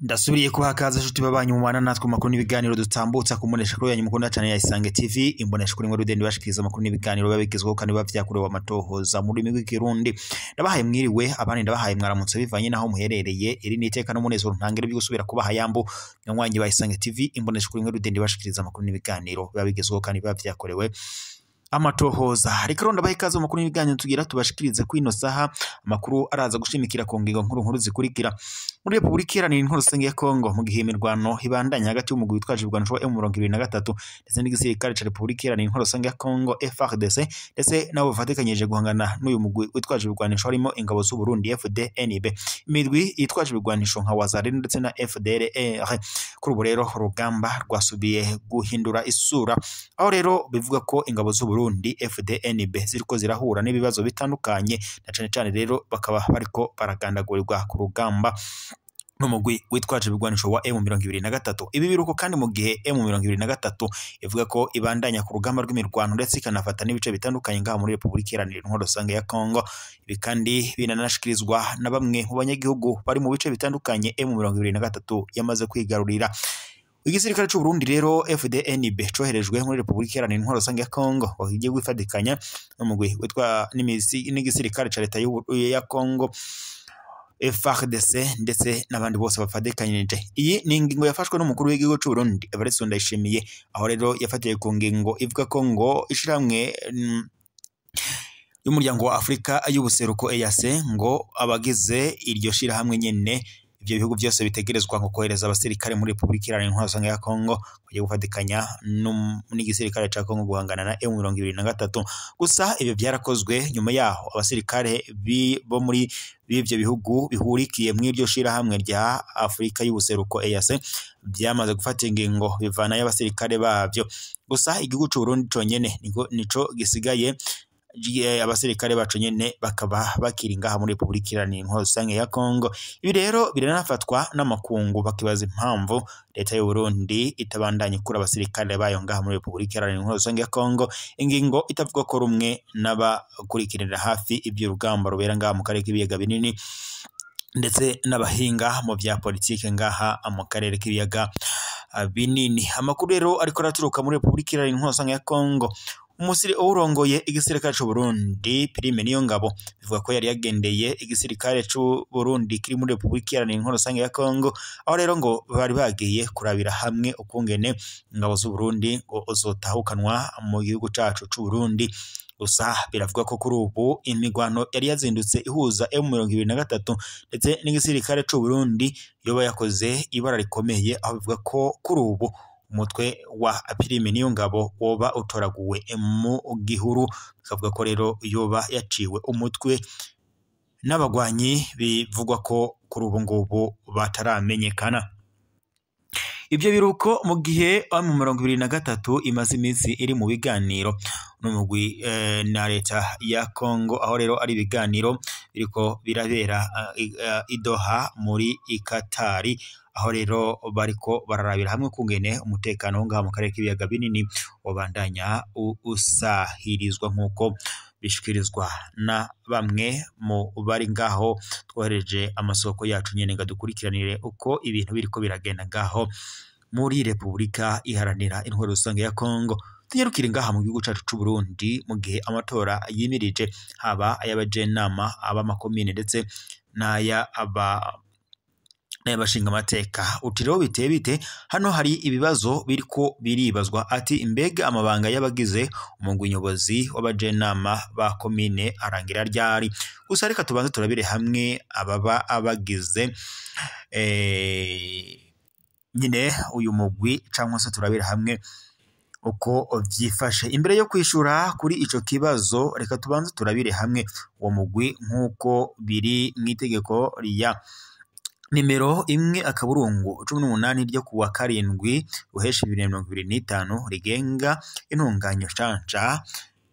Ndasubiriye kubaha kaze nshuti babanyu mubana natwe mu makuru n'ibiganiro dutambutsa ku mboneshakure yanyu mukunda cyane ya Isange TV, imboneshakure inkuru ndende bashikiriza amakuru n'ibiganiro biba bigezweho kandi biba vyakorewe amatohoza mu rurimi rw'ikirundi. Ndabahaye mwiriwe, abandi ndabahaye mwaramutse bivanye naho muherereye. Iri ni iteka n'umunezero ntangere byo gusubira kubaha yambu nywanyi ba Isange TV, imboneshakure inkuru ndende bashikiriza amakuru n'ibiganiro biba bigezweho kandi biba vyakorewe amatohoza. Reka rero ndabaha ikaze mu makuru n'ibiganiro tugira tubashikirize kwino saha. Amakuru araza gushimikira ku ngingo nkuru nkuru zikurikira. Muri Repubulika Iharanira Intwaro Rusange ya Kongo, mu gihe imirwano ibandanya hagati y'umugwi witwaje ibigwanisho wa M23 ndetse n'igisirikare ca Repubulika Iharanira Intwaro Rusange ya Kongo FARDC, ndetse nabo bafatikanyije guhangana n'uyu mugwi witwaje ibigwanisho harimo ingabo z'u Burundi FDNB, imigwi yitwaje ibigwanisho nka Wazalendo ndetse na FDLR. Kuri ubu rero urugamba rwasubiye guhindura isura, aho rero bivuga ko ingabo z'u Burundi FDNB ziriko zirahura n'ibibazo bitandukanye, na cane cane rero bakaba bariko baragandagurirwa ku rugamba n'umugwi witwaje ibigwanisho wa M23. Ibi biruko kandi mu gihe M23 ivuga ko ibandanya ku rugamba rw'imirwano ndetse ikanafata n'ibice bitandukanye ngaha muri Repubulika Iharanira Intwaro Rusange ya Kongo. Ibi kandi binanashikirizwa na bamwe mu banyagihugu bari mu bice bitandukanye M23 yamaze kwigarurira. Igisirikare c'u Burundi rero FDNB coherejwe muri Repubulika Iharanira Intwaro Rusange ya Kongo ngo kigiye gwifatikanya n'umugwi witwa n'igisirikare ca leta ya Kongo FARDC ndetse n'abandi bose bafatikanyije. Iyi ni ingingo yafashwe n'umukuru w'igihugu c'u Burundi Evariste Ndayishimiye, aho rero yafatiye ku ngingo ivuga ko ngo ishirahamwe y'umuryango wa Afrika y'ubuseruko EAC, ngo abagize iryo shirahamwe nyene ivyo bihugu byose bitegerezwa ngo kohereza abasirikare muri Repubulika Iharanira Intwaro Rusange ya Kongo bagiye gufatikanya n'igisirikare ca Kongo guhangana na M23. Gusa ibyo byarakozwe nyuma yaho abasirikare bo muri b'ivyo bihugu bihurikiye mw'iryo shirahamwe rya Afrika y'ubuseruko EAC byamaze gufata ingingo bivana y'abasirikare bavyo. Gusa igihugu c'u Burundi conyene nico gisigaye, abasirikare bacu nyene bakaba bakiri ngaha muri Repubulika Iharanira Intwaro Rusange ya Kongo. Ibi rero biranafatwa n'amakungu, bakibaza impamvu leta y'u Burundi itabandanya ikura abasirikare bayo ngaha muri Repubulika Iharanira Intwaro Rusange ya Kongo, ingingo itavuga ko rumwe n'abakurikiranira hafi ivy'urugamba rubera ngaha mu karere k'ibiyaga binini ndetse n'abahinga mu vya politike ngaha mu karere k'ibiyaga binini. Amakuru rero ariko araturuka muri Repubulika Iharanira Intwaro Rusange ya Kongo, umusiri urongoye igisirikare c'u Burundi Prime Niyongabo bivuga ko yari yagendeye igisirikare c'u Burundi kiri muri Repubulika Iharanira Intwaro Rusange ya Kongo, aho rero ngo bari bagiye kurabira hamwe ukungene ingabo z'u Burundi ngo zotahukanwa mu gihugu cacu c'u Burundi. Gusa biravuga ko kuri ubu imigwano yari yazindutse ihuza M23 ndetse n'igisirikare c'u Burundi yoba yakoze ibara rikomeye, aho bivuga ko kuri ubu umutwe wa Prime Niyongabo woba utoraguwe mu gihuru, bikavuga ko rero yoba yaciwe umutwe n'abagwanyi bivugwa ko kuri ubu ngubu bataramenyekana. Ivyo biruko mu gihe M23 imaze iminsi iri mu biganiro n'umugwi na leta ya Kongo, aho rero ari ibiganiro biriko birabera i Doha muri Katari, aho rero bariko bararabira hamwe kungene umutekano wo ngaha mu karere k'ibiyaga binini wobandanya usahirizwa nk'uko bishikirizwa na bamwe mu bari ngaho. Twohereje amasoko yacu nyene ngo dukurikiranire uko ibintu biriko biragenda ngaho muri Repubulika Iharanira Intwaro Rusange ya Kongo. Tunyarukire ngaha mu gihugu cacu c'u Burundi, mu gihe amatora yimirije, haba ay'abajenama, ab'amakomine ndetse n'aya aba n'abashingamateka. Uti rero biteye bite? Hano hari ibibazo biriko biribazwa, ati mbega amabanga y'abagize umugwi nyobozi w'abajenama ba komine arangira ryari? Gusa reka tubanze turabire hamwe ababa abagize nyine uyu mugwi, cyangwa se turabire hamwe uko vyifashe. Imbere yo kwishura kuri ico kibazo, reka tubanze turabire hamwe uwo mugwi nk'uko biri mw'itegeko rya nimero 1.18 ryo kuwa 7 Ruheshi 2025 rigenga intunganyo nshasha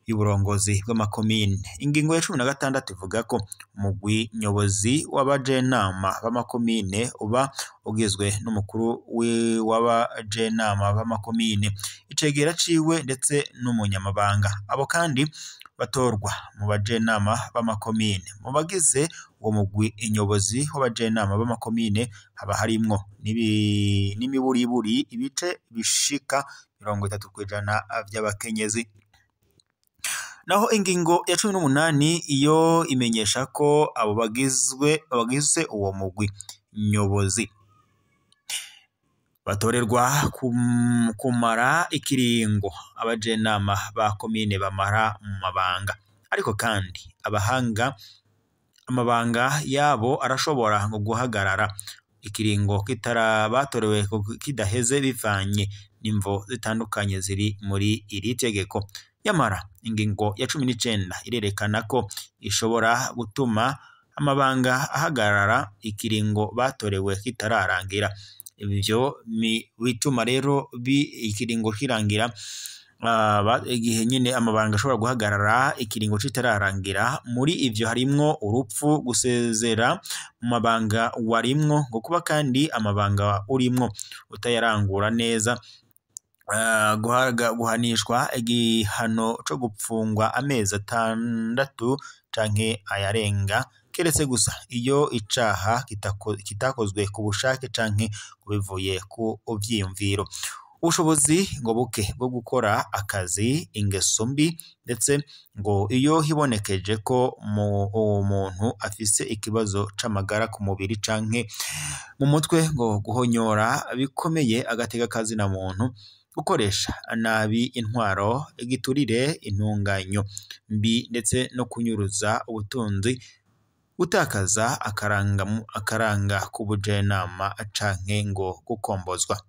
y'uburongozi bw'amakomine. Ingingo ya 16 ivuga ko umugwi nyobozi w'abajenama b'amakomine uba ugizwe n'umukuru w'abajenama b'amakomine, icegera ciwe ndetse n'umunyamabanga. Abo kandi batorwa mu bajenama b'amakomine. Mu bagize uwo mugwi nyobozi w'abajenama b'amakomine haba harimwo n'imiburiburi ibice bishika 30% vy'abakenyezi. Naho ingingo ya 18 iyo imenyesha ko abo bagize uwo mugwi nyobozi batorerwa kumara ikiringo abajenama ba komine bamara mu mabanga. Ariko kandi abahanga amabanga yabo arashobora ngo guhagarara ikiringo kitarabatorewe kidaheze bivanye n'imvo zitandukanye ziri muri iri tegeko. Nyamara ingingo ya 19 irerekana ko ishobora gutuma amabanga ahagarara ikiringo batorewe kitararangira. Ivyo bituma rero ikiringo kirangira igihe nyine amabanga ashobora guhagarara ikiringo kitararangira. Muri ivyo harimwo urupfu, gusezera mu mabanga warimwo, ngo kuba kandi amabanga urimwo utayarangura neza, guhanishwa igihano co gupfungwa amezi 6 canke ayarenga, keretse gusa iyo icaha kitakozwe ku bushake canke bivuye ku vyiyumviro. Ubushobozi ngo buke bwo gukora akazi, ingeso mbi, ndetse ngo iyo hibonekeje ko umuntu afise ikibazo c'amagara ku mubiri canke mu mutwe, ngo guhonyora bikomeye agateka kazina muntu, gukoresha nabi intwaro, igiturire, intunganyo mbi ndetse no kunyuruza ubutunzi, gutakaza akaranga k'ubujenama canke ngo gukombozwa.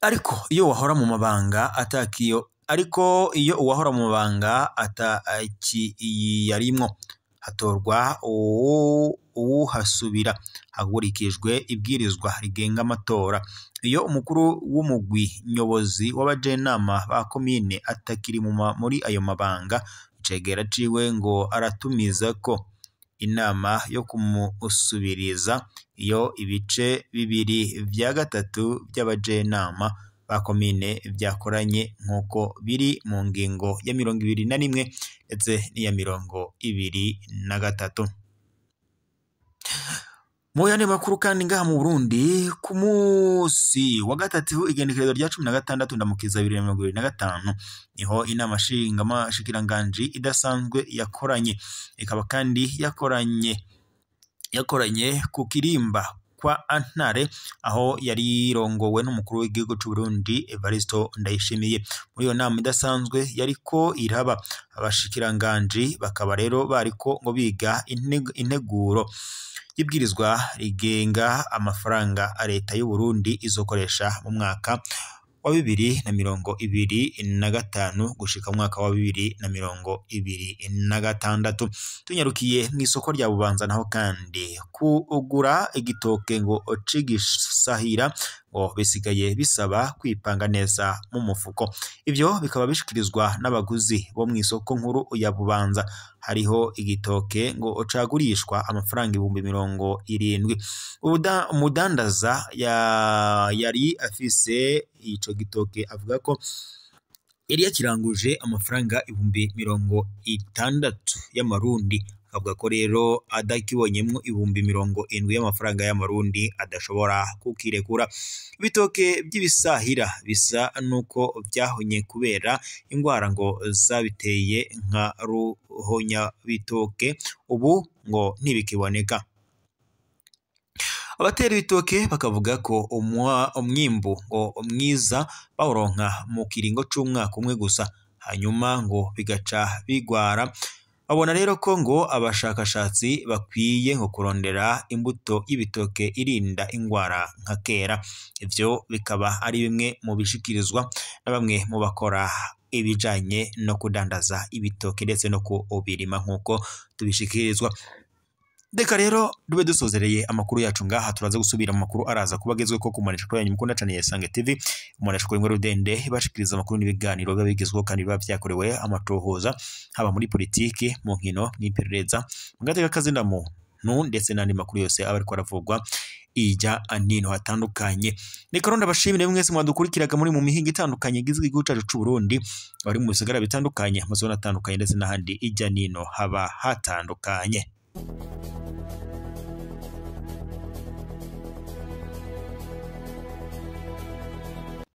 Ariko iyo wahora mu mabanga atakiyo, ariko iyo uwahora mu mabanga atakiyarimwo, hatorwa uwuhasubira hakurikijwe ibwirizwa rigenga amatora. Iyo umukuru w'umugwi nyobozi w'abajenama ba komine atakiri muri ayo mabanga, icegera ciwe ngo aratumiza ko inama yo kumusubiriza iyo ibice 2 vya 3 by'abajenama ba komine vyakoranye nk'uko biri mu ngingo ya 21 ndetse n'iya 23. Mu yandi makuru kandi ngaha mu Burundi, ku musi wa gatatu igenekerezo rya 16 ndamukiza 2025 niho inama nshingamashikiranganji idasanzwe yakoranye, ikaba kandi yakoranye ku kirimba kwa Antare, aho yari irongowe n'umukuru w'igihugu c'u Burundi Evaristo Ndayishimiye. Muri iyo nama idasanzwe yariko iraba, abashikiranganji bakaba rero bariko ngo biga integuro y'ibwirizwa rigenga amafaranga leta y'u Burundi izokoresha mu mwaka wa 2025 gushika mu mwaka wa 2026. Tunyarukiye mu isoko rya Bubanza naho kandi kugura igitoke ngo cigisahira ngo bisigaye bisaba kwipanga neza mu mufuko. Ivyo bikaba bishikirizwa n'abaguzi bo mu isoko nkuru ya Bubanza. Hariho igitoke ngo cagurishwa amafaranga 70,000. Umudandaza yari afise ico gitoke avuga ko yari yakiranguje amafaranga 60,000 y'amarundi, akavuga ko rero adakibonyemwo 70,000 y'amafaranga y'amarundi adashobora kukirekura. Ibitoke by'ibisahira bisa nuko vyahonye kubera ingwara ngo zabiteye nka ruhonyabitoke, ubu ngo ntibikiboneka. Abatera ibitoke bakavuga ko umwimbu ngo mwiza bawuronka mu kiringo c'umwaka umwe gusa, hanyuma ngo bigaca bigwara. Babona rero ko ngo abashakashatsi bakwiye ngo kurondera imbuto y'ibitoke irinda ingwara nka kera. Ivyo bikaba ari bimwe mu bishikirizwa na bamwe mu bakora ibijanye no kudandaza ibitoke ndetse no kubirima nk'uko tubishikirizwa. Reka rero dube dusozereye amakuru yacu ngaha, turaza gusubira mu makuru araza kuba agezweho ku manesha yanyu mukunda cane ya Isange TV, umunesha kuri Rudende ibashikiriza amakuru n'ibiganiro biba bigezweho kandi biba vyakorewe amatohoza, haba muri politiki, mu nkino, mw'iperereza, mu gateka kazina muntu ndetse n'andi makuru yose aba ariko aravugwa ijya nino hatandukanye. Reka rero ndabashimire mwese mwadukurikiraga muri mu mihinga itandukanye igize igihugu cacu c'u Burundi, abari mu bisagara bitandukanye, amazone atandukanye ndetse n'ahandi ijya nino haba hatandukanye.